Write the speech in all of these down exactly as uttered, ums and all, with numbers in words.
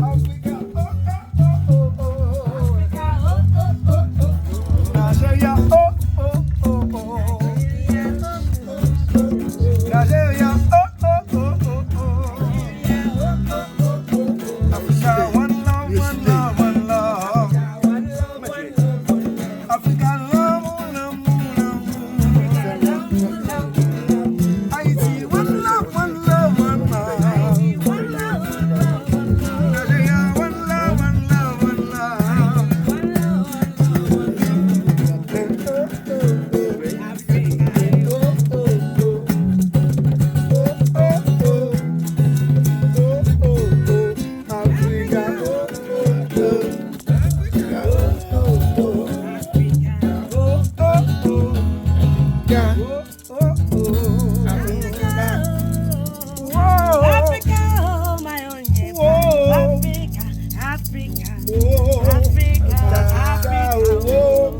Africa, oh, oh, oh, oh, oh. Africa, oh, oh, oh, oh, oh. Nigeria, oh, oh, oh, oh. Nigeria, oh, oh, oh, oh, oh. Africa, one love, one love, one love. Africa, l'amour, l'amour, l'amour. Haïti, one love, one love, one love. Nigeria, one love, one love, one love. Africa, oh my only Africa, Africa, Africa, Africa, oh.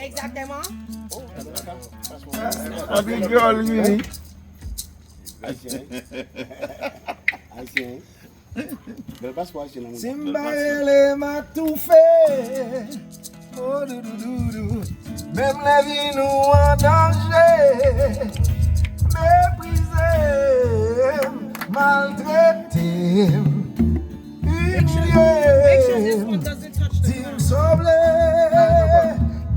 Exactement. Anpil kreyòl vini. Ayisyen. Ayisyen. Bèl paspò ayisyen nan moun. Si m pa rele, m a toufe. Oh, dou, dou, dou, dou. Menm lè vi nou an danje, meprize m, maltrete m, imilye m, di m sa w vle,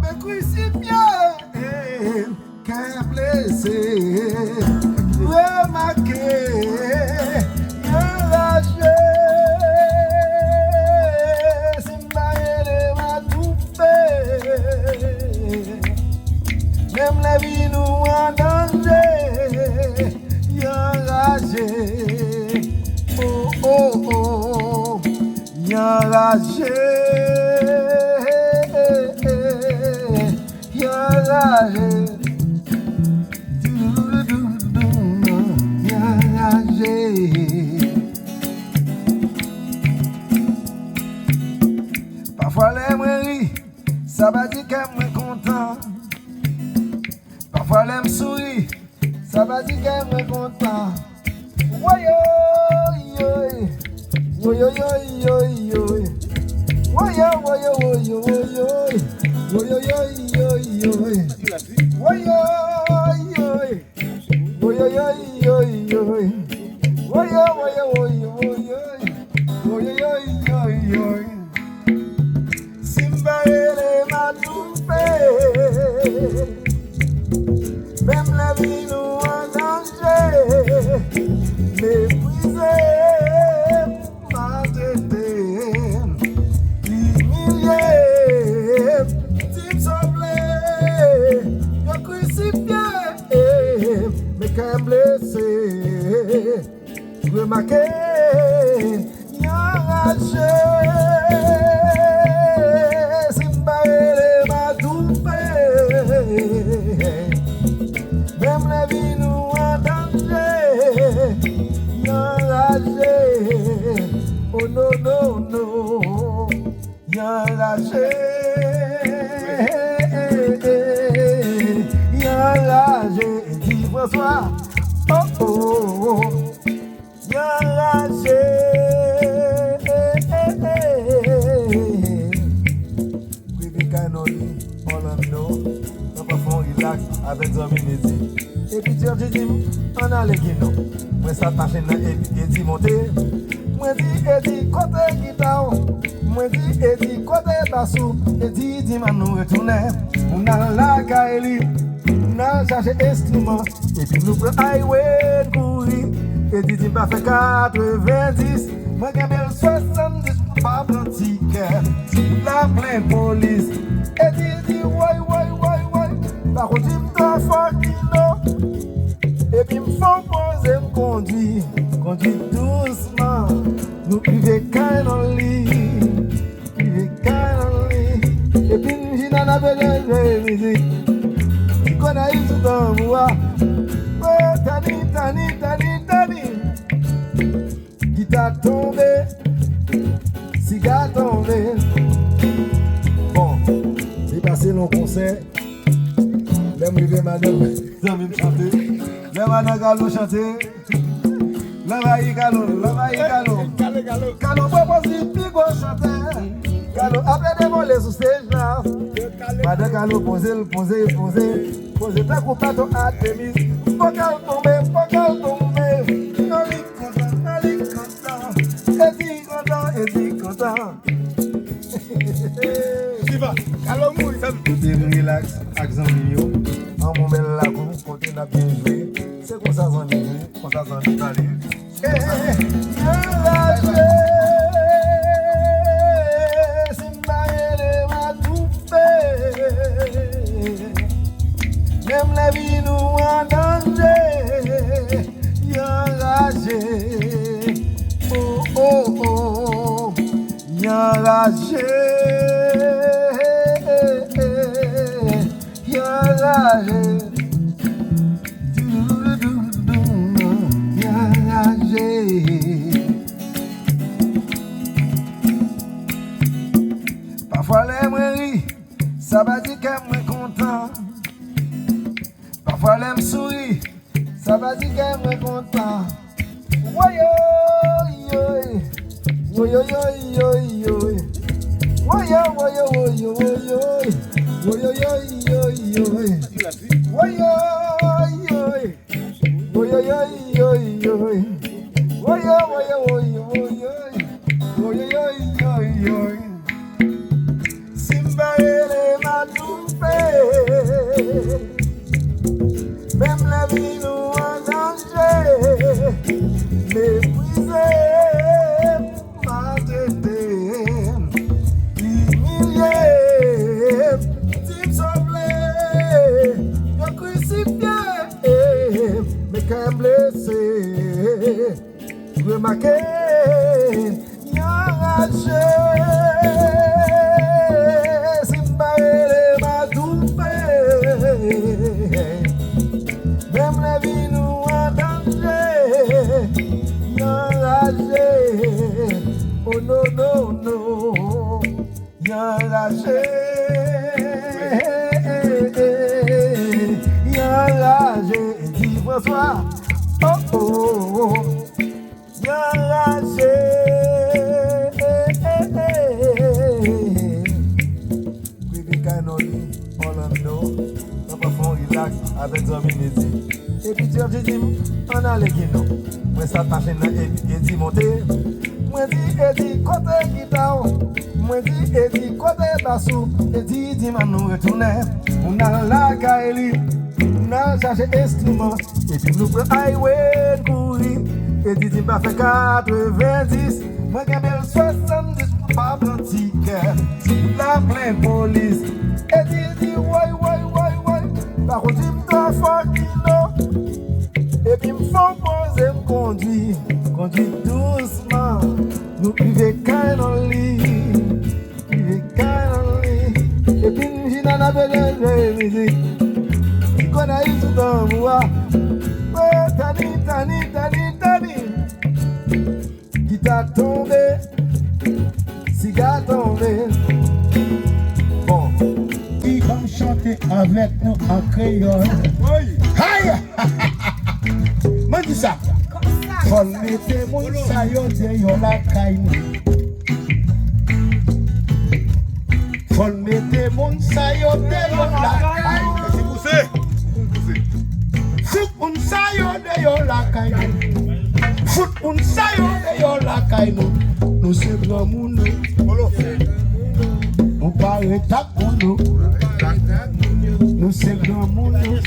men krisifye m. Kè blese, remake, anraje. Si m pa rele, m a Menm lè vi nou an danje, y anraje. Oh, oh, oh, y anraje. Y anraje. Doudoudoudou, y anraje. Pafwa lè mwen ri, sa pa di kè mwen kontan. Pafwa lè m souri, sa pa di kè mwen kontan. Woyoyoy, woyoyoyoyoy. Woyo, woyo, woyo, woyoy. Woyoyoyoyoy. Woyoyoy. Woyoyoyoyoy. Woyo, woyo, woyo, woyoy. Woyoyoyoyoy. Si m pa rele m a toufe. Menm lè vi nou an danje. Meprize, maltrete, imilye, di m sa w vle. Yo krisifye, men kè m blese. Remake, y anraje. Si m pa rele m a toufe. Menm lè vi nou an danje, y anraje. Oh, no, no, no. Y anraje, y anraje, di François. Oh, oh, oh. Y anraje. Rebecca Nolly, Orlando. Nan pa fè yon rilaks avèk zanmi m Edi. Epi Jerry di m, ann ale Ginon. Mwen sot mache nan Edi, Edi monte. Mwen di, Edi, kote gita w? Mwen di, Edi, kote bas ou? Edi di m, ann nou retounen. Moun al lakay li. N al chache enstriman. Epi nou pran highway, n kouri. Edi di m pa fè katrevendis. Mwen kenbe l swasanndis pou pa pran tikè. Ti la plen polis. Edi di, woy, woy, woy, woy. Pa kondwi m twò fò, Ginon. Epi m fè yon poze, m kondwi. Kondwi dousman. Nou rive kay Nolly. Rive kay Nolly. Epi m jina n ap jwe mizik. Ti konay sou tanbou a. Oh, tani, tani, tani, tani. Gita tonbe, siga tonbe. Bon, li pase nan konsè. Lè m rive madanm, zanmi m chante. Lè madanm Kalo chante. L anvayi Kalo, l anvayi Kalo. Kalo, Kalo. Kalo pwopoze pi gwo chantè. Kalo ap plede vole sou stage la. Madanm Kalo poze l, poze, poze. Poze tankou baton Artemis. Vokal tonbe, vokal tonbe. Nolly kontan, Nolly kontan. Edi kontan, Edi kontan. Diva, Kalo mouri, sa. Kote m rilaks ak zanmi m yo. An mwen men lakou, kote n ap byen jwe. Se konsa zanmi jwe, konsa zanmi pale. Anraje, si m pa rele m a toufe. Menm lè vi nou an danje, y anraje. Oh, oh, oh, y anraje. Y anraje. Doudoudoudou, y anraje. Pafwa lè mwen ri, sa pa di kè mwen kontan. Pafwa lè m souri, sa pa di kè mwen kontan. Woyoyoy, woyoyoyoyoy. Woyo, woyo, woyo, woyoy. Woyoyoyoyoy. Woyoyoy. Woyoyoyoyoy. Woyo, woyo, woyo, woyoy. Woyoyoyoyoy. Si m pa rele m a toufe. Menm lè vi nou an danje. Meprize, maltrete, imilye. Di m sa w vle, Anraje, anraje, di François. Oh, oh, oh. Anraje. Rive kay Noli, Orlando, nan pran fè yon rilaks avèk zanmi m Edi. Epi Jerry di m, ann ale Ginon. Mwen sot machin nan epi Edi monte. Mwen di Edi, kote gita w? Mwen di Edi, kote bas ou? Edi di m, ann nou retounen. Pou n al lakay li, n al chache enstriman. Epi nou pran highway n kouri. Edi di m pa fè katrevenndis. Mwen kenbe l swasanndis pou pa pran tikè. Laplenpolis. Edi di, woy, woy, woy, woy. Pa kondwi m twò fò Ginon. Epi m fè yon poze, m kondwi, kondwi dousman. Nou rive kay Noli, rive kay Noli. Epi m vin ann ap leve mizik. Ti konay sou tanbou a. Oh, Tani, Tani, Tani, Tani. Gita tonbe, siga tonbe. Bon. Li ban m chante avèk nou an kreyòl. Hay! Mwen di sa. Fò n mete moun sa yo deyò lakay nou. Fò n mete moun sa yo deyò lakay nou. Fout moun sa yo deyò lakay nou. Fout moun sa yo deyò lakay nou. Nou se granmoun nou. Nou pa ret ak moun nou. Nou se granmoun nou.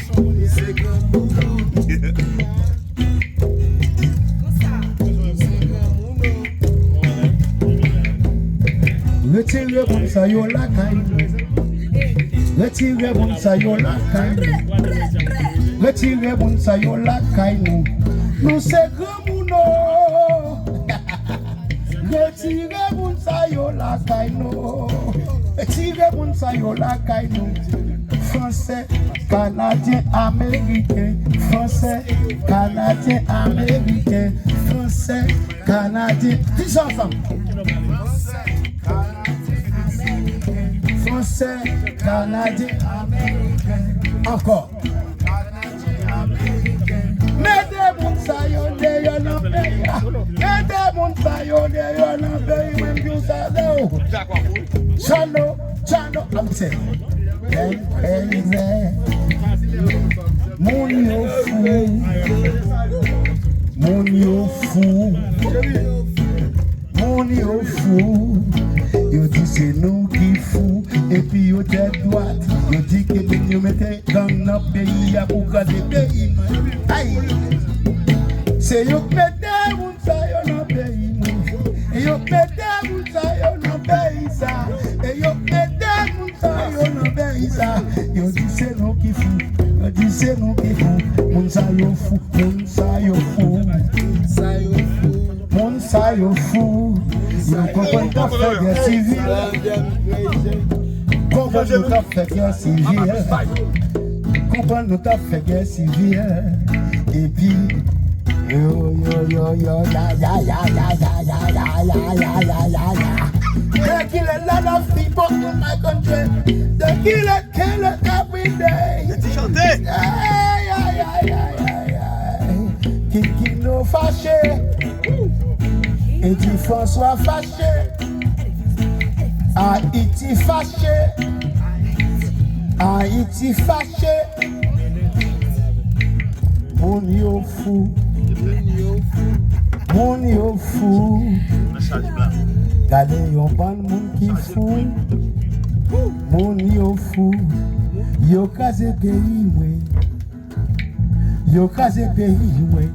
Retire moun sa yo lakay nou. Retire moun sa yo lakay nou. Retire moun sa yo lakay nou. Nou se granmoun nou. Retire moun sa yo lakay nou. Retire moun sa yo lakay nou. Fransè, Kanadyen, Ameriken. Fransè, Kanadyen, Ameriken. Fransè, Kanadyen. Di sa ansanm. Fransè, Kanadyen, Ameriken. Ankò. Mete moun sa yo deyò nan peyi a. Mete moun sa yo deyò nan peyi mwen, m di w sa de ou. Chano, Chano, I'm saying. Dem crazy. Moun yo fou. Moun yo fou. Moun yo fou. Yo di se nou ki fou. Epi yo tèt dwat. Yo di ke moun yo mete gang nan peyi a pou kraze peyi mwen. Ay! Se yo k mete moun sa yo nan peyi mwen. E yo k mete moun sa yo nan peyi sa. E yo k mete moun sa yo nan peyi sa. Yo di se nou ki fou. Yo di se nou ki fou. Moun sa yo fou. Moun sa yo fou. Moun sa yo fou. Yo konprann t ap fè gè sivil. Konprann nou t ap fè gè sivil. Konprann nou t ap fè gè sivil. Epi yo, yo, yo, yo, ya, ya, ya. They kill a lot of people in my country. They kill a, kill a every day. Ti chante. Ay, ay, ay, ay, ay, ay. Kikino fache. Edi François fache. Ayiti fache. Ayiti fache. Moun yo fou. Moun yo fou. Gade yon bann moun ki fou. Moun yo fou. Yo kraze peyi mwen. Yo kraze peyi mwen.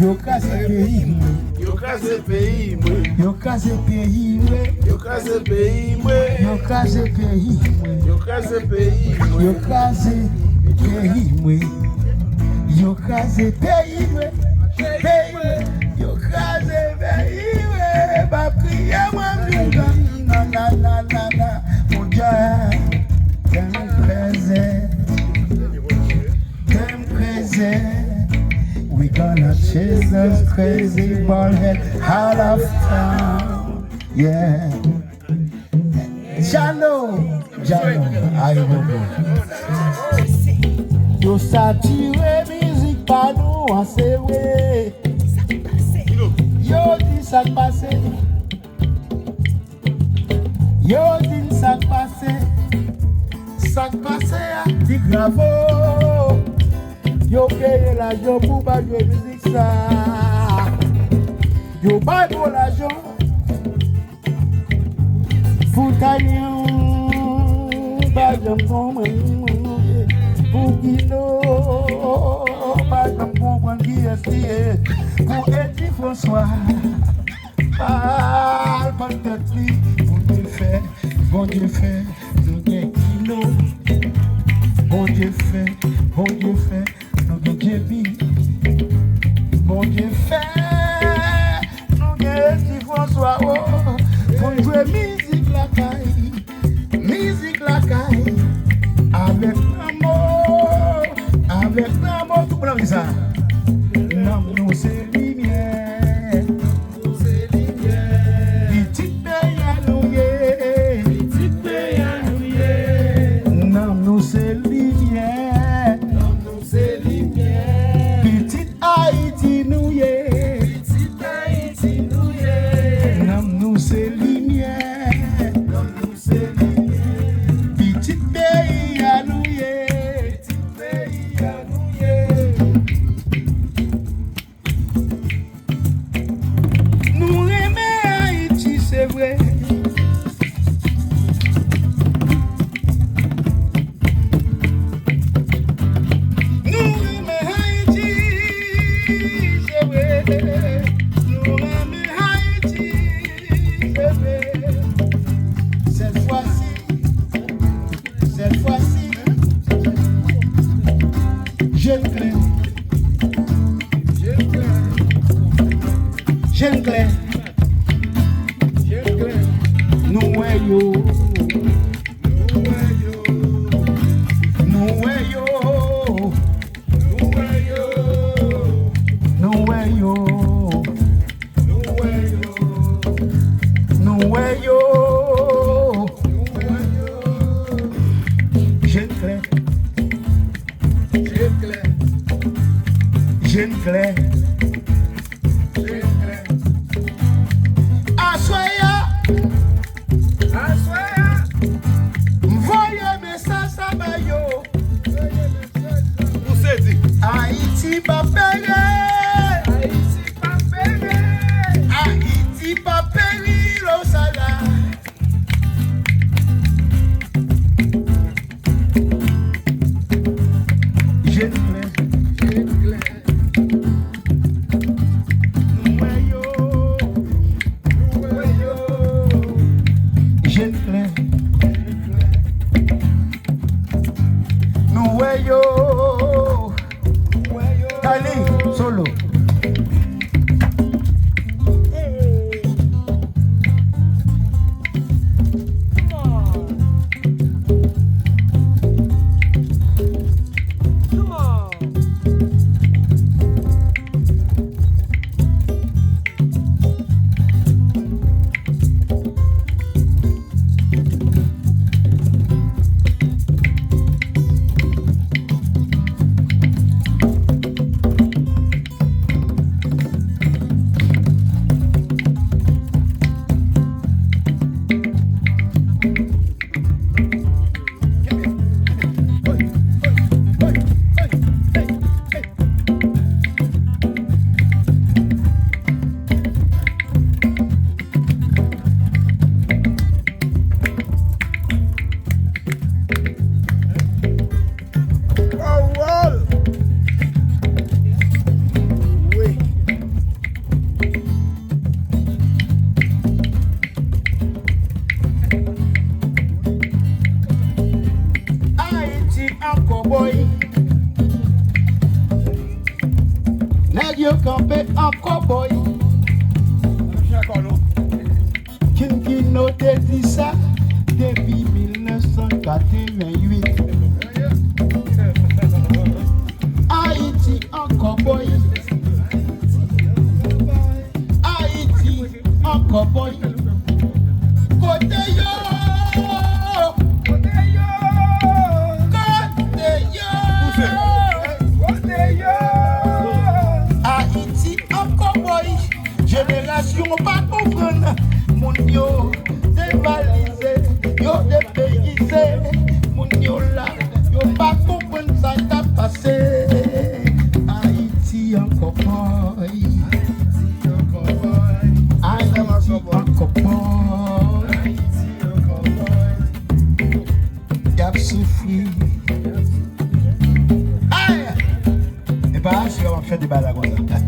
Yo kraze peyi mwen. Yo kraze peyi mwen. Yo kraze peyi mwen. Yo kraze peyi mwen. Yo kraze peyi mwen. Yo kraze peyi mwen. Yo kraze peyi mwen. Yo kraze peyi mwen. Peyi mwen. Yo kraze peyi mwen. Pa kriye mwen, m di nan, nan, nan, nan, nan. Mon Dieu, dem crazy. Dem crazy. We gonna chase those crazy bald head out of town. Yeah. Djalo, Djalo, ayibobo. Yo satire mizik pa nou an, se vre. Yo di sa k pase. Yo di n sa k pase. Sa k pase a pi grav, o. Yo peye lajan pou ba jwe mizik sa. Yo bay gwo lajan. Pou Taylan pa janm konprann, pou Kino pa janm konprann kiyès li ye, pou Edi Franswa pa al pran tèt li. Bondye fè, Bondye fè, nou gen Kino. Bondye fè, Bondye fè, nou gen J P. Bondye fè, nou gen Edi Franswa, o. Pou n jwe mizik lakay, mizik lakay. Avèk lanmou, avèk lanmou, tout moun anvi sa. Nanm nou se limyè. Pitit peyi a nou ye. Pitit peyi a nou ye. Nanm nou se limyè. Nanm nou se limyè. Pitit Ayiti nou ye. Pitit Ayiti nou ye. Nanm nou se limyè. Nanm nou se limyè. Pitit peyi a nou ye. Pitit peyi a nou ye. Nou renmen Ayiti, se vre. Nou renmen Ayiti, se vre. Nou renmen Ayiti, se vre. Sèt fwa si, sèt fwa si, je n klè. Je n klè. Nou wè yo. Nou wè yo. Nou wè yo. Nou wè yo. Nou wè yo. Nou wè yo. Je n klè. Je n klè. Je n klè. Je n klè. Aswè a. Aswè a. M voye mesaj sa ba yo. Pou se di. Ayiti p ap pere. Ayiti p ap pere. Ayiti p ap peri lo sa la. Je n klè. Je n klè. Nou wè yo. Nou wè yo. Je n klè. Nou wè yo. Tani, solo. Ayiti an kòbòy. Nèg yo kanpe an kòbòy. King Kino te di sa depi mil nèf san katreventuit. Ayiti an kòbòy. Ayiti an kòbòy. Kote yo? Bagay la konsa.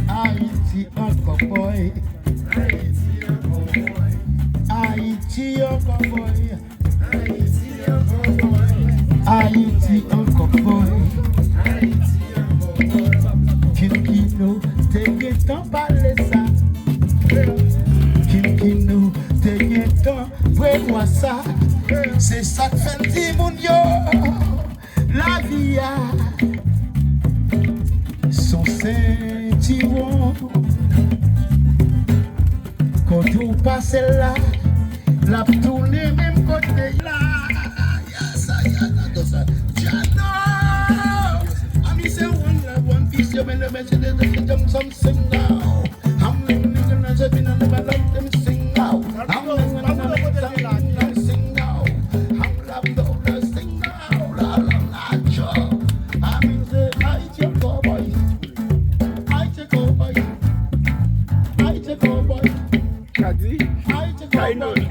Ayiti ankò, boy. Ayiti ankò, boy. Ayiti ankò, boy. Kilkino te gentan pale sa. Kilkino te gentan prevwa sa. Se sa k fè l di moun yo. Lavi a s on sentiwon. Kote w pase l la, l ap tounen menm kote la. Yes, yes, yes, yes, yes. Jah know. I mean, say one love, one peace, you been the best in the nation, some sing now. I'm living in the nation, in the nation, sing now. I'm living in the nation, sing now. I'm love, love, love, sing now. La, la, la, Jah. I mean, say, Ayiti ankò, boy. Ayiti ankò, boy. Ayiti ankò, boy. Kadi, Ayiti ankò, boy. Kainoli.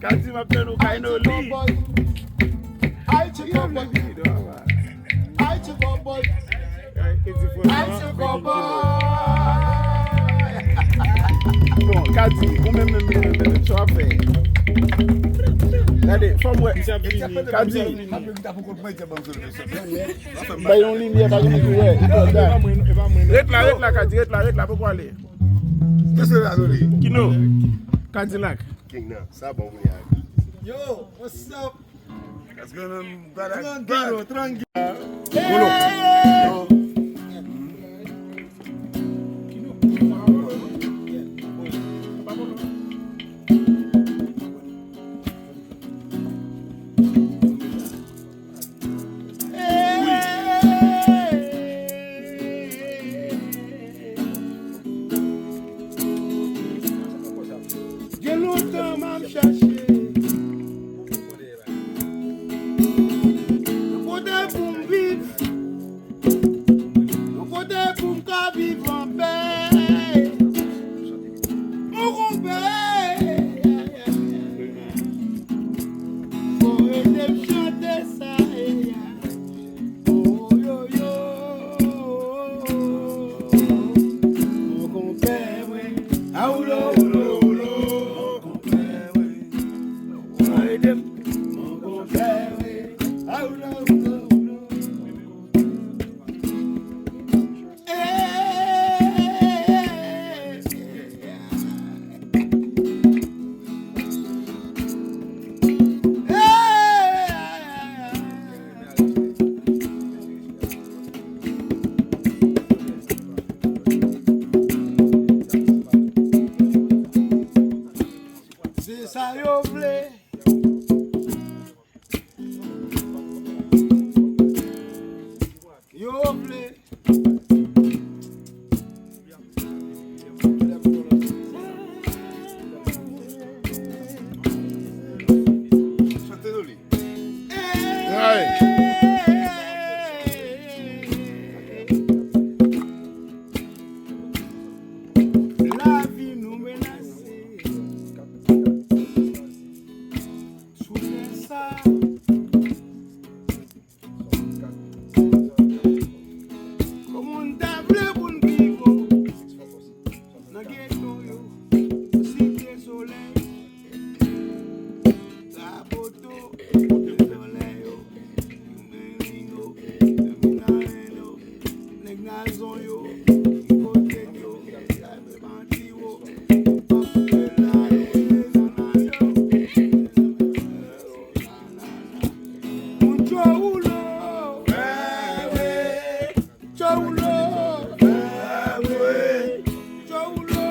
Kadi, m ap tann ou, Kainoli. Ayiti ankò, boy. Ayiti ankò, boy. Ayiti ankò, boy. Bon, Kadi, ou menm, menm, menm, menm, menm, sa w ap fè? Gade, fò m wè. Kadi. Bay yon limyè, pa gen moun ki wè. Ret la, ret la, Kadi, ret la, ret la, poko ale. Kino? Kadilak. King nan, sa bon moun ya. Yo, what's up? What's going on, brother? Tranquilo, tranquilo. Kolo. Yo. Gen lontan m ap chache yon kote pou m viv, yon kote pou m ka viv anpè. Mon konpè, fò ede m chante sa. Oh, yo, yo. Mon konpè mwen. A, oulo, oulo, oulo. Mon konpè mwen. Ede m. Mon konpè mwen. A, oulo, oulo, oulo. Se sa yo vle. Yo vle. Chante nou li. Ay. Lavi nou menase. Sou tè sa. Kòman n ta vle pou n viv nan geto yo, Site Solèy, Raboto, Solèy yo, Menlino, Menlino, nèg Nazon yo, kote yo, Bandiwo, Pap Pela yo, Zana yo. Moun Tchowoulo. Tchowoulo. Tchowoulo.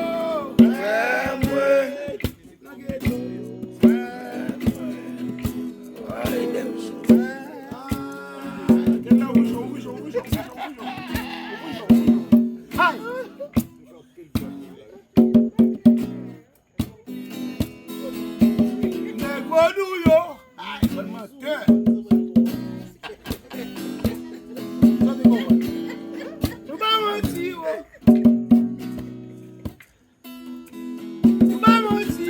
Nèg vodou yo. Ay, bann mantè. Tande konprann. Nou pa manti, wo. Nou pa manti,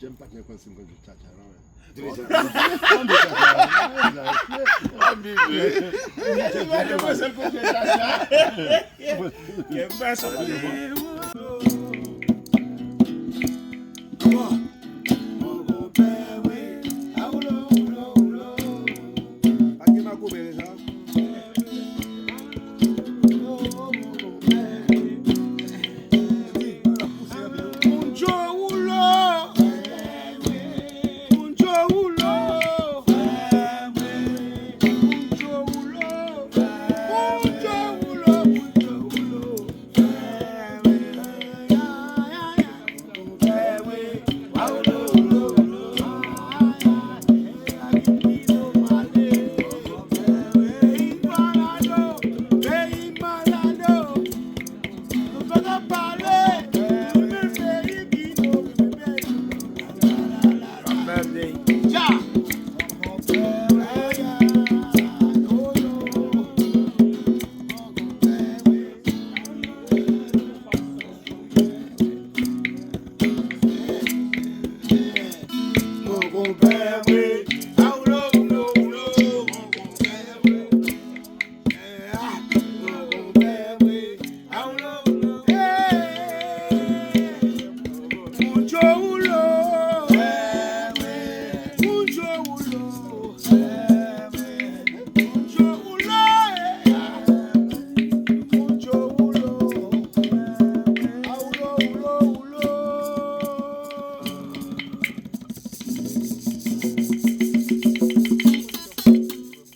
Jan m pa t konn si m konn jwe tchatcha non. Mwen konn jwe tchatcha. Mwen konn jwe tchatcha. Kè m pa sa. Pa gen makomè sa. Moun jo woulo. Moun jo woulo. Moun jo woulo. Moun jo woulo. Moun jo woulo.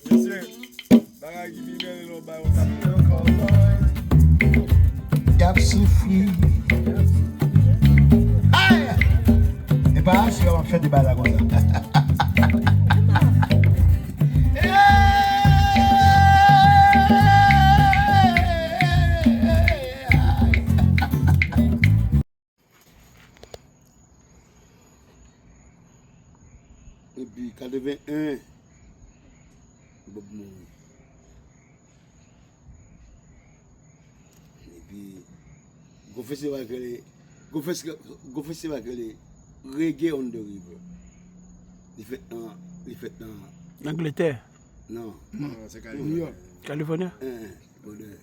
Mesye, bagay ki pi bèl lè w bay yon tap. Y ap soufri. Ay! E pa aswè w ap fè deba la konsa. Epi katreven en, Bob mouri. Epi, gon festival ki rele, gon fes-, gon festival ki rele Reggae on the River. Li fèt nan, li fèt nan Angletè. Non. Non, se New York. California. Eh, eh, brother.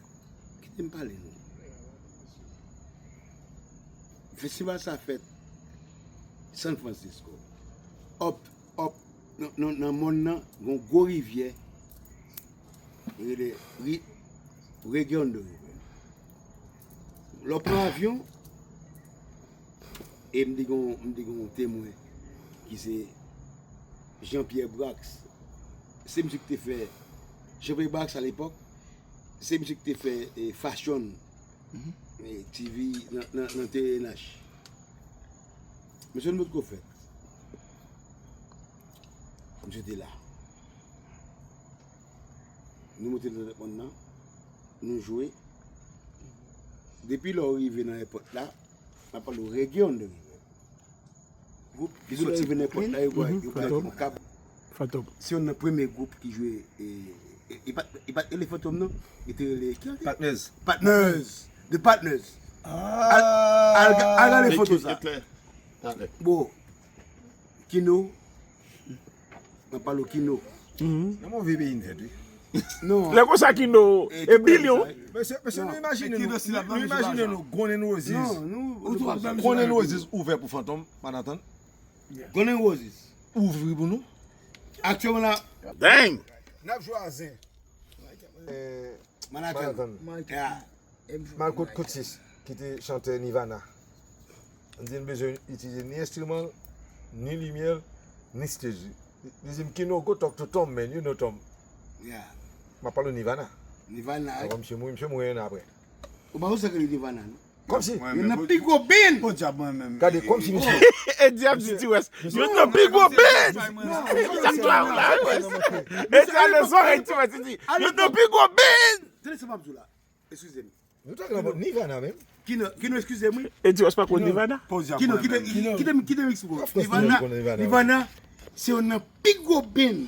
Kite m pale nou. Festival sa fèt San Francisco. Up, up, nan, nan, nan mòn nan, gon gwo rivyè. Rele ri-, Reggae on the River. Lè w pran avyon, e m te gon, m te gon temwen ki se Jean-Pierre Brax. Se misye ki te fè Jean-Pierre Brax a lepòk, se misye ki te fè, e, Fashion, e, T V nan, nan, nan T N H. Mesye, nou potko fèt. Misye te la. Nou monte nan tèt mòn nan, nou jwe. Depi lè w rive nan èpòt la, m ap pale w Reggae on the River. Gwoup ki soti nan èpòt la, yo pral, yo pral Fantom. Fantom. Se youn nan premye gwoup ki jwe, e, e, e pa, e pa t rele Fantom non, li te rele, ki rele? Partners. Partners. The Partners. Al, al, al gade foto sa. Bon, Kino, m ap pale w Kino. Nan move peyi n fèt, wi. Non. Lè konsa Kino, e bilyon. Mesye, mesye, nou imajine nou, nou imajine nou, Guns N' Roses. Guns N' Roses ouvè pou Fantom, Manhattan. Guns N' Roses. Ouvri pou nou. Aktyèlman la. Dang! N ap jwe a zen. Manhattan. Manhattan. Yeah. Malkout Koutsis, ki te chantè Nirvana. Li di n bezwen itilize ni enstriman l, ni limyè l, ni stage. Li di m, "Kino, go talk to Tom, man, you know Tom." Yeah. M ap pale w Nirvana. Nirvana. Avan misye mouri, misye mouri yon an apre. Ou pa wè sa ke li Nirvana, non? Kòmsi. Youn nan pi gwo band. Bon, dyab mwen menm. Gade, kòmsi misye. E dyab di Ti Wès. Youn nan pi gwo band. Sa m dwe w la, Wès. E dyab nan zòrèy Ti Wès, li di, "Youn nan pi gwo band." Tande sa m ap di w la. Eskize m. Nou ta nan Nirvana menm. Kino, Kino, eskize m, wi. E Ti Wès pa konn Nirvana? Kino, kite, kite, kite m, kite m eksplike w. Nirvana, Nirvana, se youn nan pi gwo band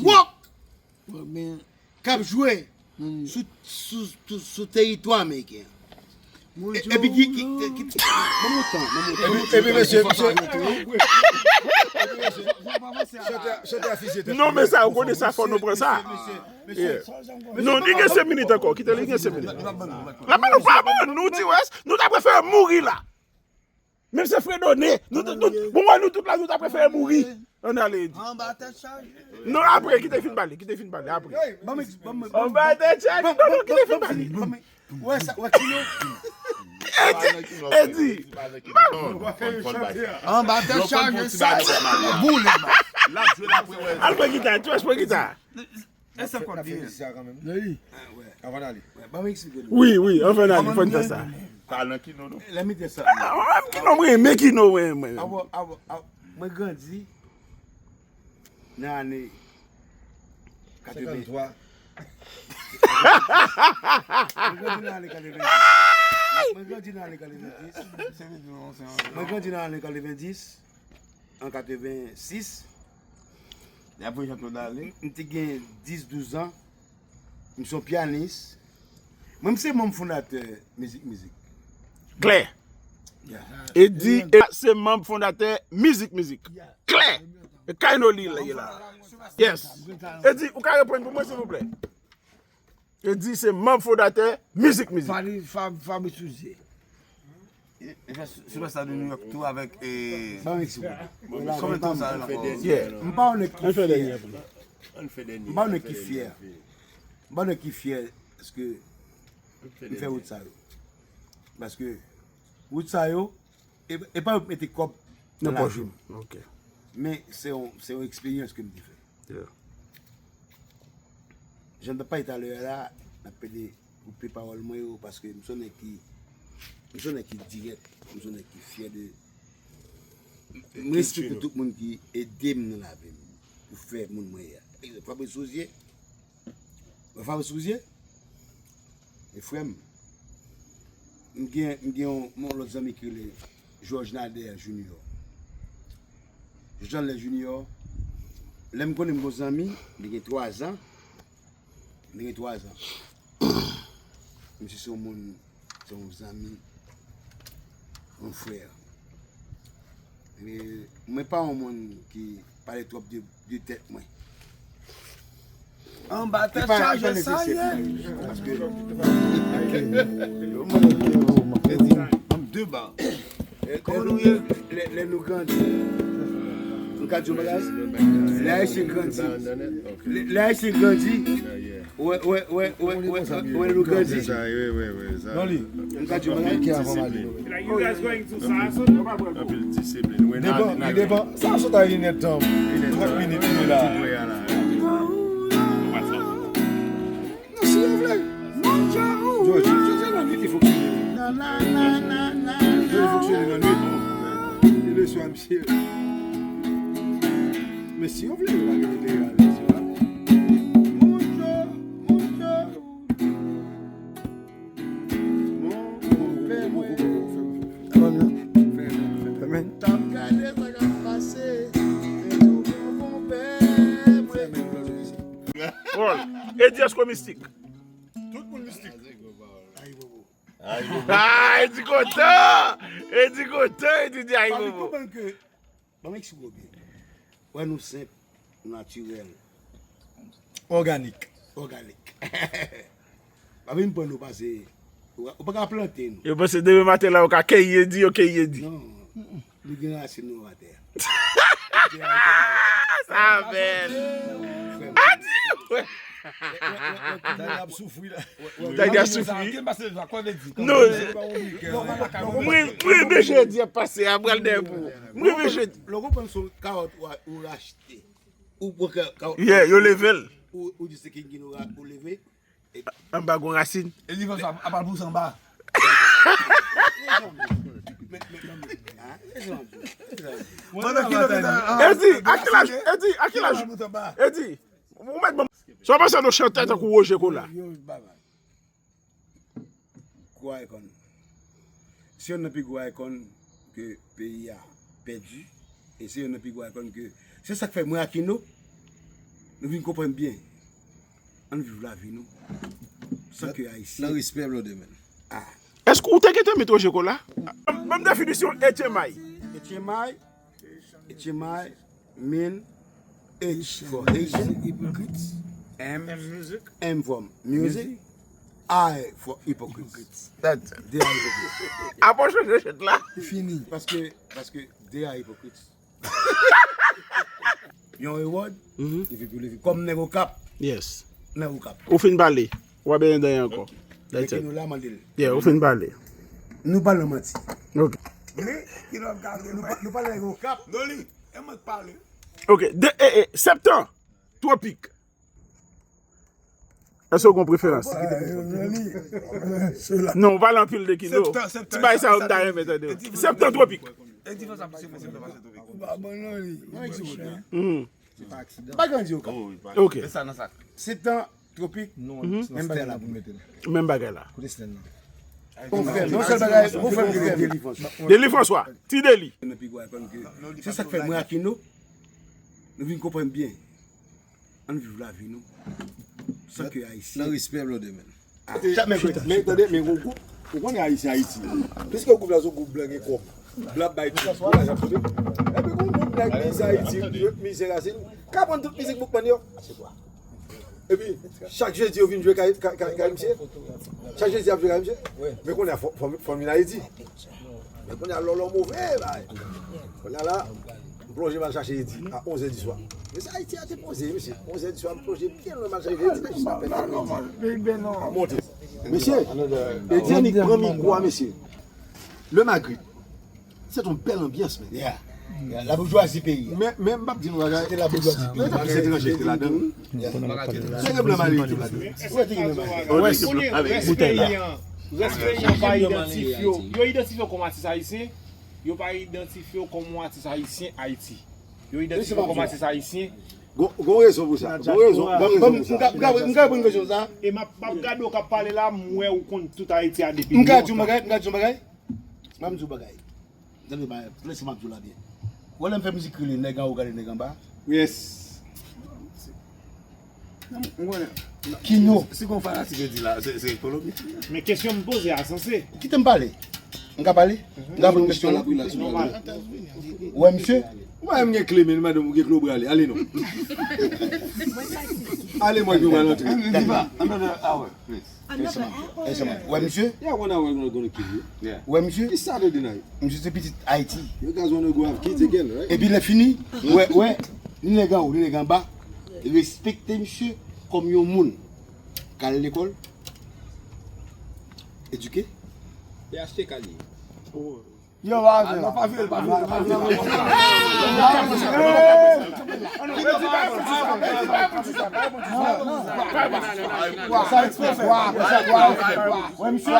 rock k ap jwe sou, sou, sou, sou teritwa ameriken an. E, epi ki, ki, ki, ki, ban m yon tan, ban m yon tan. Epi, epi mesye, mesye. Chante, chante afisye tèt. Non, men sa, ou konnen sa, fò nou pran sa. Yeah. Non, li gen senk minit ankò. Kite li gen senk minit. L ap ban nou, l ap ban nou. L ap ban nou, pa ban nou, Ti Wès. Nou ta prefere mouri la. Menm se Fredone. Nou, nou, nou, bon, wè nou tout la, nou ta prefere mouri. Ann ale, Edi. Anba tèt chaje. Non, apre, kite fin pale, kite fin pale, apre. Anba tèt chaje. Non, non, kite fin pale. Wè sa, wè Kino. Edi, Edi. Anba tèt chaje, sa boule. Al pran gita, Ti Wès pran gita. E sa k ap di sa kanmenm. Anvan n ale. Wi, wi, anvan n ale, fò n fè sa. Talan Kino, non? Lè m te sa. Ah, ah, Kino, mwen renmen Kino, mwen, mwen. Avan, avan, avan, mwen grandi nan ane katreven. Senkantwa. Mwen grandi nan ane katreven. Mwen grandi nan ane katreven dis. Mwen grandi nan ane katreven dis. An katreven sis. Apre Jean Claude ale. M, m te gen dis, douz an. M se yon pyanis. Mwen, m se manm fondatè Mizik Mizik. Klè. Eddy e se manm fondatè Mizik Mizik. Klè! E Kayno li ye la. Yes. Eddy, ou ka reponn pou mwen, silvouplè? Eddy se manm fondatè Mizik Mizik. Fab, Fab, Fabrice Souzier. E fè Superstar de New York tou avèk, e, Ban m eksplike. Konbyen tan sa la fè? Yeah. M pa yon nèg ki fyè. M pa yon nèg ki fyè. M pa yon nèg ki fyè paske m fè wout sa yo. Paske wout sa yo, e, e pa yo k mete kòb nan lavi m. Ok. Men se yon, se yon eksperyans ke m te fè. Yeah. Jan m t ap pale talè a la, m ap pede koupe pawòl mwen yo, paske m se yon nèg ki, m se yon nèg ki dirèk, m se yon nèg ki fyè de, m respekte tout moun ki ede m nan lavi m, pou fè moun mwen ye a. Egzanp, Fabrice Souzier, wè Fabrice Souzier, e frè m, m gen, m gen yon, yon lòt zanmi ki rele Georges Nader Junior. Georges Nader Junior, lè m konnen m gon zanmi, li gen twa zan, li gen twa zan. Misye se yon moun, se yon zanmi, yon frè. E mwen pa yon moun ki pale twòp de, de tèt mwen. Anba tèt chaje sa ye. Paske, Eddy, ban m de ba. Kòman nou ye? Lè, lè nou grandi, nou ka di yon bagay, lè Ayisyen grandi, lè, lè Ayisyen grandi, wè, wè, wè, wè, wè, wè, nou grandi. Non, li. Nou ka di yon bagay. Like, you guys going to Sarasota? Anpil disiplin. Depan, li depan. Sarasota, une heure de temps. Trant minit, li la. Non, si yo vle. George, George, nan nèt, li foksyone. George foksyone nan nèt. E le swa, misye. Men si yo vle, yo pa gen enterè al nan sila. Mon, mon pè, mwen. Amen. Amen. T ap gade sa k ap pase. Bon, Eddy, èske w mistik? Tout moun mistik. Ayibobo. Ayibobo. Ah, Eddy kontan! Eddy kontan, Eddy di ayibobo. Ban m eksplike w byen. Wè nou senp, nou natirèl. Òganik. Òganik. Pa vin pran nou pase. Ou pa ka plante nou. Yo panse demen maten la, yo ka keyi Eddy, yo keyi Eddy. Non. Nou gen rasin nou atè a. Sa bèl. Frè m. Dayè ap soufri la. Dayè ap soufri. Non, mwen, mwen renmen jan Eddy ap pase a, pral dèyè pou ou. Mwen renmen jan. Lè w konprann se yon kawòt ou a-, ou rachte. Ou pran ka-, kawòt. Yeah, yo leve l. Ou, ou di se King Kino ou leve. Anba gon rasin. Eddy François, apa l pouse anba. Eddy, a ki laj, Eddy, a ki laj, Eddy, ou mèt ban m, sa w panse de chantè tankou Roger Colas? Gwo icon. Se youn nan pi gwo icon ke peyi a pèdi. E se youn nan pi gwo icon ke, se sa k fè mwen ak Ino, nou vin konprann byen. Ann viv lavi nou. San ke Ayisyen. Nan respè, Blonde, men. Ah. Èske ou te gentan met Roger Colas? Ban m definisyon H M I. H M I, H M I mean H for Haitian, M, M for music, I for hypocrites. They are hypocrites. Apa w chanje chet la? Fini. Paske, paske they are hypocrites. Yon reward, epi pou leve. Kòm nèg Okap. Yes. Nèg Okap. Ou fin pale. W ap benyen dèyè ankò. That's it. Nou la, mande l. Yeah, ou fin pale. Nou pa nan manti. Ok. Men, ki lòt gade, nou pa, nou pa nèg Okap. Non, li, e mwen k pale. Ok, de, e, e, Septan, Twopik. Èske w gon preferans? Non, w pale anpil de Kino. Ti bagay sa yo m ta renmen tande. Septan, Twopik. Mhm. Pa grandi Okap. Ok. Septan, Twopik, menm bagay la. Menm bagay la. Yon frè m, yon sèl bagay, yon frè m ki fè m. Deli François, ti Deli. Se sa k fè mwen ak Kino, nou vin konprann byen. Ann viv lavi nou. San ke Ayisyen. Nan respè, Blonde, men. Ah, chak mèkredi, men tande, men yon gwoup. Ou konnen Ayisyen Ayiti. Piske gwoup la se yon gwoup blan gen kòb. Blan ap bay tout, gwoup la ap sote. Epi gon gwoup nèg mize Ayiti, mize rasin, ka pran tout mizik Boukman yo. Epi, chak jedi yo vin jwe kay, kay, kay, kay misye. Chak jedi y ap jwe kay misye. Men kounye a fò, fò, fò m vin Ayiti. Men kounye a lòlò move, bay. Kounye a la, m plonje m al chache Edi a onz è di swa. Men se Ayiti a te poze, mesye. Onz è di swa, m plonje byen lwen m al chache Edi, men jis apèn. Monte. Mesye, Edi annik pran mikwo a, mesye. Le Maghrib. Se yon bèl anbyans, men. Yeah. Yeah. Laboujwazi peyi a. Men, men m p ap di nou bagay. Se te laboujwazi peyi a. Plis etranje ki te ladan. Se gen blan Mali ki te ladan. Ou wè te gen blan Mali. Wè, kounye rès peyi an, rès peyi an pa idantifye w. Yo idantifye w kòm atis ayisyen, yo pa idantifye w kòm yon atis ayisyen Ayiti. Yo idantifye w kòm atis ayisyen. Gon, gon rezon pou sa. Gon rezon, gon rezon pou sa. M ka, m ka, m ka reponn kesyon sa. E m ap, m ap gade w k ap pale la, m wè ou konn tout Ayiti a depi lontan. M ka di w bagay, m ka di w bagay. Ban m di w bagay. Tande, ba, lese m ap di w la byen. Ou wè lè m fè mizik rele nèg anwo gade nèg anba? Yes. Kino. Si gon fanatik yo di la, se, se Kolonbi. Men kesyon m poze a sanse. Kite m pale. M ka pale? M ka poze kesyon la? Nòmal. Ou wè misye? Ou pa wè m gen kle, men madanm ou gen kle, ou prale. Ale non. Ale, mwen, pou m al antre. Another hour, please. Another hour. Wè misye? Yeah, one hour gonna, gonna kill you. Yeah. Wè misye? It's Saturday night. Misye se pitit Ayiti. You guys wanna go have kids again, right? Epi lè fini, wè, wè, ni nèg anwo, ni nèg anba. Respekte misye kòm yon moun. K al lekòl. Edike. E achte kalye. Yo, pa vle. Ah, non, pa vle, pa vle, pa vle. Sa eksprè fè. Wè, misye,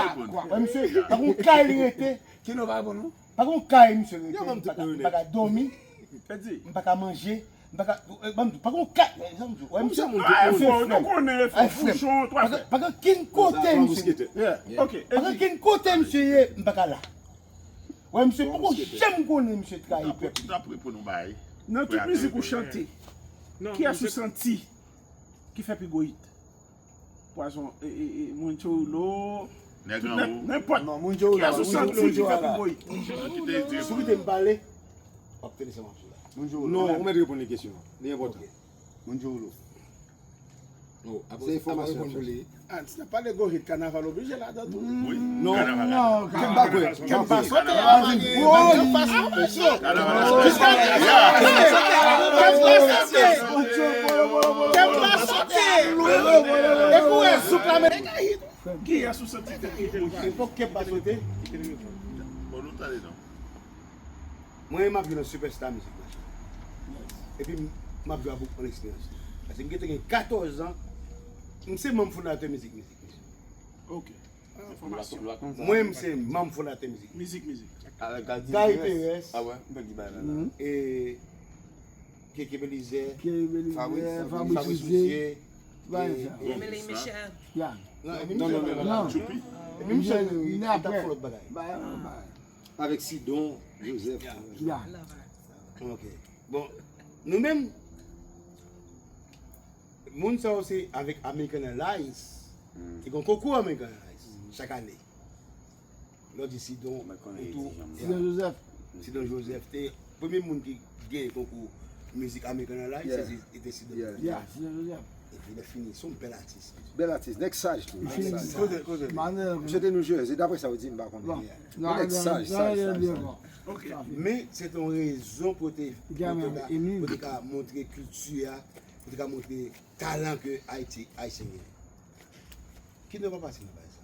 wè, misye, pa gon kay li rete. Kino pa bon, non? Pa gon kay misye rete. M pa ka, m pa ka dòmi. M pa ka manje. M pa ka, eh, ban m di w, pa gon kay, eh, ban m di w, wè, misye, misye frè m. Pa gen, pa gen kenn kote misye. Pa gen kenn kote misye ye, m pa ka la. Wè, misye, poko janm konnen misye trayi pèp li. Nan tout mizik ou chante, kiyès ou santi ki fè pi gwo hit? Pwazon, e, e, e, Moncho Roulo, nèg anwo, nenpòt. Non, Moncho Roulo, kiyès ou santi ki fè pi gwo hit? Si w kite m pale, w ap tande sa m ap di w la. Moncho Roulo. Non, ou mèt reponn li kesyon an. Li enpòtan. Moncho Roulo. Se enfòmasyon. Ah, si n ap pale gwo hit, kanaval oblije ladan tou. Non, non, kè m pa kwè. Kè m pa sote. Kè m pa sote. Kè m pa sote. Kè m pa sote. E kou e zouk la, men. Kiyès ou santi te pi gwo hit? Epòk kè m pa sote. Bon, nou tande non. Mwen, m ap jwe nan Superstar Music Machine. Epi m, m ap jwe avèk yon eksperyans. Paske m gentan gen katòz an. M se manm fondatè Mizik Mizik, mesye. Ok. Enfòmasyon. Mwen, m se manm fondatè Mizik Mizik. Mizik Mizik. Guy Perez. Ah wè, m pèdi bagay la, la. E Keke Belizaire. Keke Belizaire, Fabrice, Fabrice Rousier. Fabrice Rousier. E Emeline Michel. Non, non, non, non. Epi Michel, wi, li t ap fè lòt bagay. Avèk Sidon Joseph. Ya. Ok. Bon, nou menm, moun sa yo se avèk American Airlines. Te gen konkou American Airlines chak ane. Lè w di Sidon, Sidon Joseph. Sidon Joseph te premye moun ki gen konkou mizik American Airlines, se te Sidon Joseph. Ya, Sidon Joseph. Epi lè fini, se yon bèl atis. Bèl atis, nèg saj tou. Nèg saj. Kote, kote? Misye te New Jersey, daprè sa yo di, m pa konnen. Bon. Nèg saj, saj, saj, saj. Ok. Men, se te yon rezon pou te, pou te ka, pou te ka montre kilti a, pou te ka montre talan ke Ayiti, Ayisyen genyen. Kino pa pase nan bagay sa.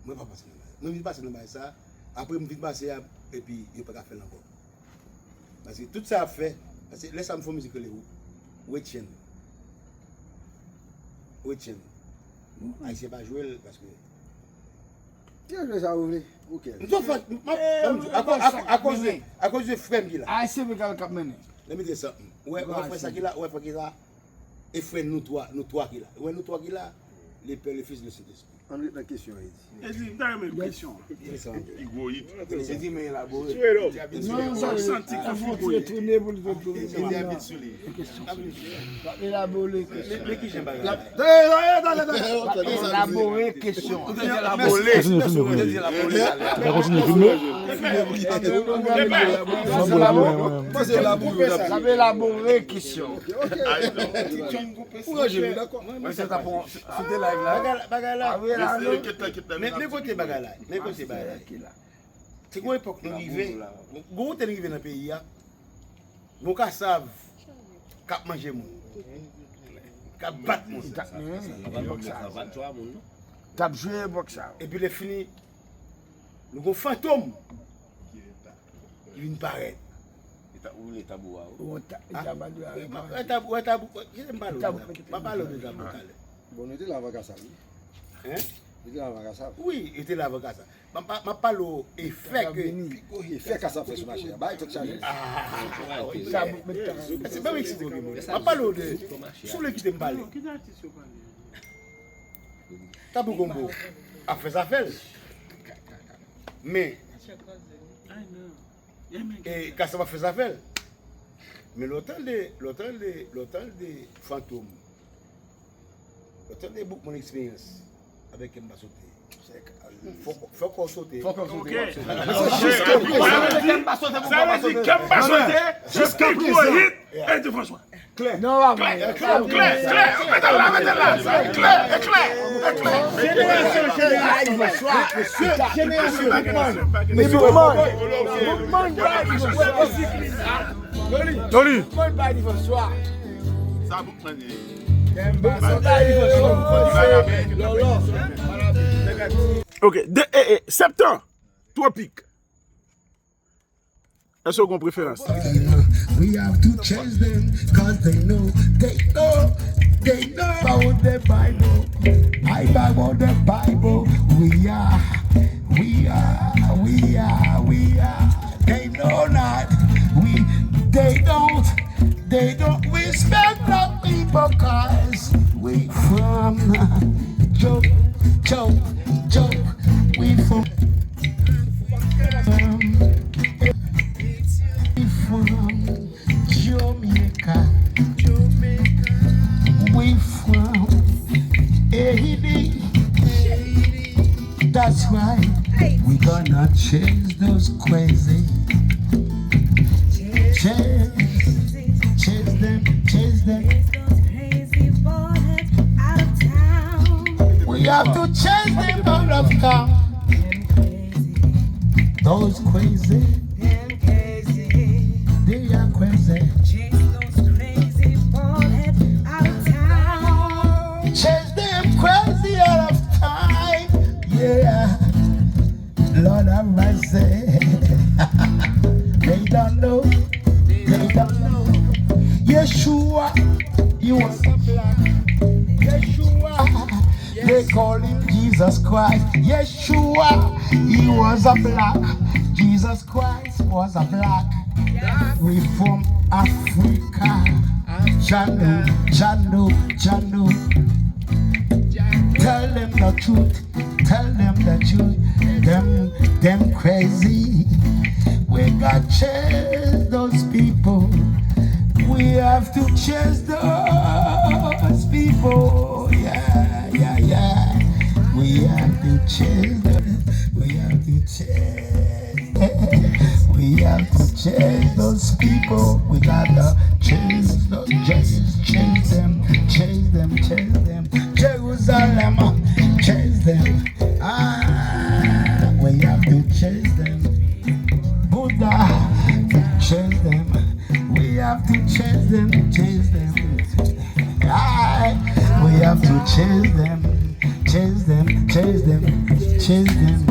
Mwen pa pase nan bagay sa. Mwen vin pase nan bagay sa, apre m vin pase a, epi yo pa ka fè l ankò. Paske tout sa y ap fè, paske lè sa m fè yon mizik rele Wetchenn. Wetchenn. Ayisyen pa jwe l paske. Yo jwe sa ou vle. Ou kè. M twò fò, m, m, m, akoz, akoz, akoz de, akoz de frè m ki la. Ayisyen pe kal k ap mennen. Lè m mete sa, ou wè, ou wè frè sa ki la, ou wè frè ki la. E frè nou twa, nou twa ki la. Ou wè nou twa ki la. Le Père, le Fils, le Saint-Esprit. Ann ret nan kesyon, Edi. Edi, m ta renmen kesyon. Pi gwo hit. Edi, men elabore. Edi ap vin sou li. Non, sa, m santi konfizyon. Retounen pou l retounen. Edi ap vin sou li. Kesyon. Elabore kesyon. Men, men ki jan bagay la? Elabore kesyon. Ou te di elabore. Kontinye filme, filme, filme. Ou te di elabore talè. Ou te kontinye filme. Elabore kesyon. Ou ranje li, dakò. Mwen se ta pran, se te live la. Bagay la, bagay la. Men, men kote bagay la. Men kote bagay la. Se gon epòk nou rive. Gon kote nou rive nan peyi a. Gon kasav k ap manje moun. K ap bat moun. T ap jwe epòk sa. Epi lè fini, nou gon fantom ki vin parèt. Li t ap woule tabou a, wi. Ou ta, li ta ba dwe a. Wè tabou, wè tabou, kite m pale w de tabou. M ap pale w de tabou talè. Bon, nou te la avan kasav, wi. Hein? Nou te la avan kasav. Wi, li te la avan kasav. M ap, m ap pale w efè ke. Efè kasav fè sou mache a. Bay tout chale. Ah, wi. Tabou, men tabou. Se pa m eksplike w, m ap pale w de. Si w vle kite m pale. Tabou Combo ap fè zafè l. Men, e, kasav ap fè zafè l. Men lè w tande, lè w tande, lè w tande Fantom, lè w tande Boukman Experience, avèk Kè m pa sote. Fò, fò kò w sote. Fò kò w sote. Ok. Sa vle di, sa vle di Kè m pa sote, Kè m pa sote, se pi gwo hit Edi François. Klè. Non, pa vre. Klè, klè, klè, klè. Ou mete l la, mete l la. Klè, e klè, e klè. Jenerasyon, jenerasyon. Jenerasyon Boukman. Mesye Boukman. Boukman pa Edi François. Tony. Boukman pa Edi François. Sa Boukman ye. Boukman pa Edi François. Lolo. Ok, de, e, e, Septan, Twopik. Èske w gen preferans? We have to chase them, 'cause they know, they know, they know about the Bible. I about the Bible. We are, we are, we are, we are. They know not. We, they don't, they don't respect black people 'cause we from Joe, Joe, Joe. We from, we from Jamaica. We from Haiti. That's right. We gonna chase those crazy. Chase, chase them, chase them. We have to chase them out of town. Those crazy. They are crazy. Chase them crazy out of time. Yeah. Lord have mercy. They don't know. They don't know. Yeshua, he was a black. Yeshua, they call him Jesus Christ. Yeshua, he was a black. Jesus Christ was a black. We from Africa. Jah know, Jah know, Jah know. Tell them the truth. Tell them the truth. Them, them crazy. We got chase those people. We have to chase those people. Yeah, yeah, yeah. We have to chase them. We have to chase. We have to chase those people. We gotta chase those, chase, chase them, chase them, chase them. Jerusalem, chase them. Ah, we have to chase them. Buddha, chase them. We have to chase them, chase them. Aye, we have to chase them, chase them, chase them, chase them.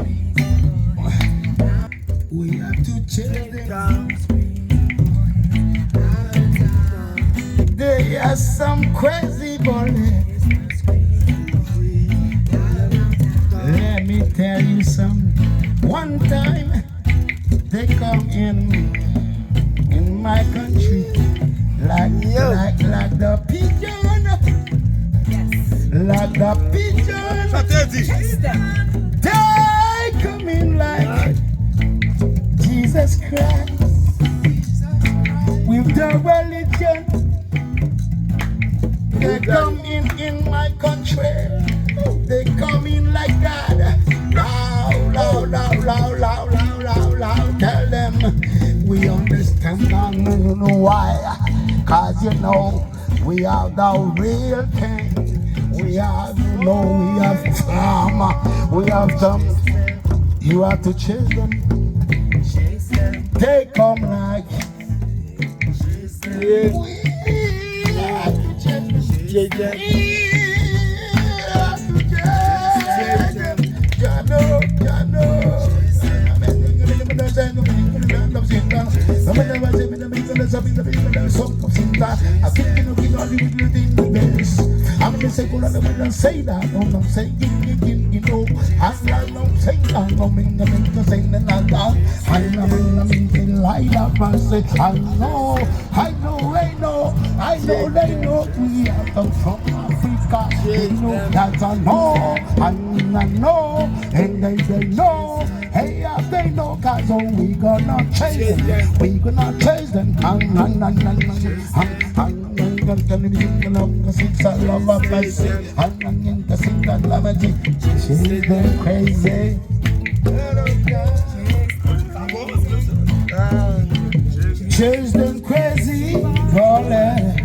We have to chase them. They are some crazy boy. Let me tell you something. One time, they come in, in my country like, like, like the pigeon. Like the pigeon. Sa te They coming like Jesus Christ with the religion. They come in in my country. They come in like God. Loud, loud, loud, loud, loud, loud, loud, loud. Tell them we understand and we know why. 'Cause you know we have the real thing. We have, you know, we have some, we have some. You have to chase them. They come like I know, I know, I know, I know, I know, I know, I know, I know, I know, they know we are come from Africa. They know that I know, I know, and they, they know. Hey, yeah, they know, 'cause oh, we gonna chase them. We gonna chase them. Chase them crazy. Chase them crazy, ballin'.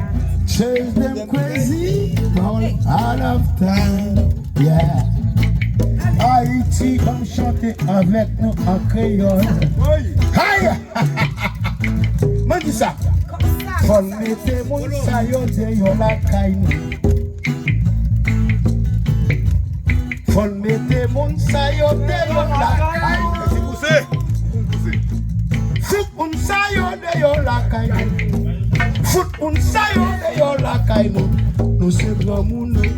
Chase them crazy, ballin'. All of time. Yeah. Ayiti, banm chante avèk nou an kreyòl. Hey! Mwen di sa. Fò n mete moun sa yo deyò lakay nou. Fò n mete moun sa yo deyò lakay nou. Fout moun sa yo deyò lakay nou. Fout moun sa yo deyò lakay nou. Nou se granmoun nou.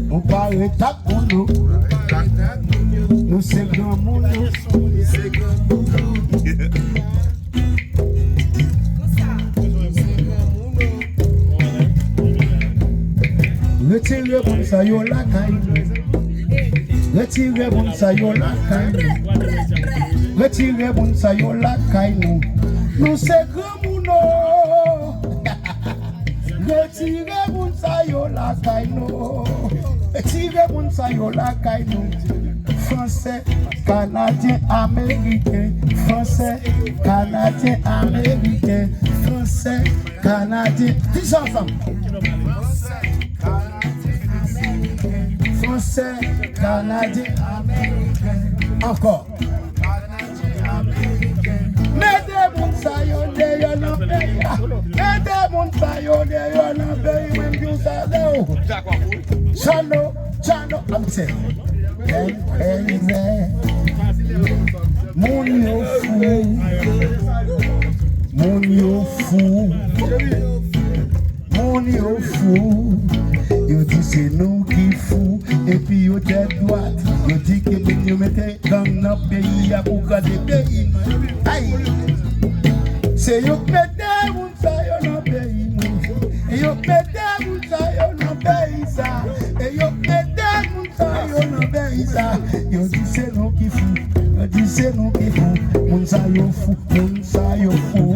Nou pa ret ak moun nou. Nou se granmoun nou. Retire moun sa yo lakay nou. Retire moun sa yo lakay nou. Retire moun sa yo lakay nou. Nou se granmoun o. Retire moun sa yo lakay nou. Retire moun sa yo lakay nou. Fransè, Kanadyen, Ameriken. Fransè, Kanadyen, Ameriken. Fransè, Kanadyen. Di sa ansanm. Fransè, Kanadyen, Ameriken. Ankò. Mete moun sa yo deyò nan peyi a. Mete moun sa yo deyò nan peyi mwen, m di w sa de ou. Chano, Chano, I'm saying. Hey, hey, hey. Moun yo fou. Moun yo fou. Moun yo fou. Yo di se nou ki fou. Epi yo tèt dwat. Yo di ke moun yo mete gang nan peyi a pou kraze peyi nou. Ay! Se yo k mete moun sa yo nan peyi nou. E yo k mete moun sa yo nan peyi sa. E yo k mete moun sa yo nan peyi sa. Yo di se nou ki fou. Yo di se nou ki fou. Moun sa yo fou. Moun sa yo fou.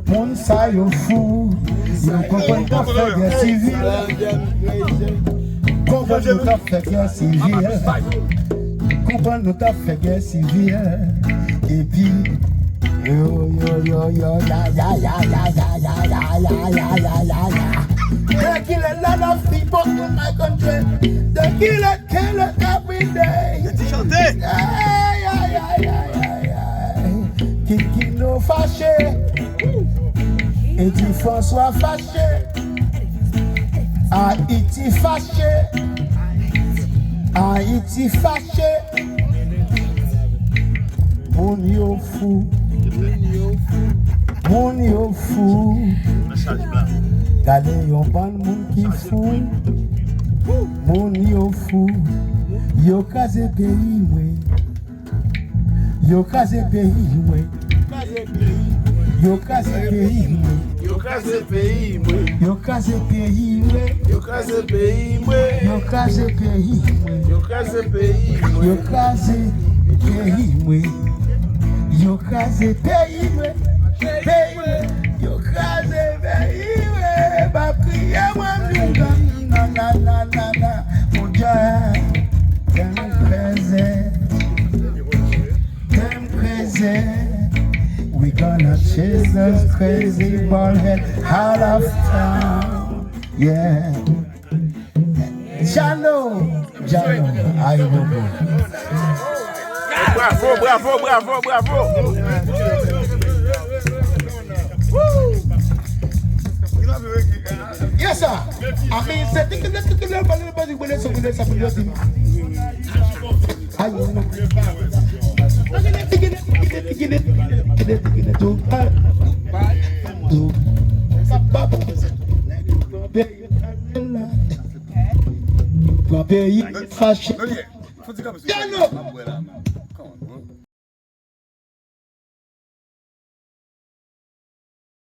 Moun sa yo fou. Yo konprann t ap fè gè sivil. Konprann nou t ap fè gè sivil. Konprann nou t ap fè gè sivil. Epi yo, yo, yo, yo, ya, ya, ya. They kill a lot of people in my country. They kill a killer every day. Yo ti chante. Ay, ay, ay, ay, ay, ay. Kikino fache. Eddy François fache. Ayiti fache. Ayiti fache. Moun yo fou. Moun yo fou. Gade yon bann moun ki fou. Moun yo fou. Yo kraze peyi mwen. Yo kraze peyi mwen. Yo kraze peyi mwen. Kraze peyi mwen. Yo kraze peyi mwen. Yo kraze peyi mwen. Yo kraze peyi mwen. Yo kraze peyi mwen. Yo kraze peyi mwen. Yo kraze peyi mwen. Peyi mwen. Yo kraze peyi mwen. Pa kriye mwen, m youn nan, nan, nan, nan, nan. Mon Dieu, tèm kraze. Tèm kraze. We gonna chase those crazy bald head out of town. Yeah. Jano, Jano, ayibobo. Bravo, bravo, bravo, bravo, bravo. Yes, sir. I mean, say, Pran peyi fache. Jano!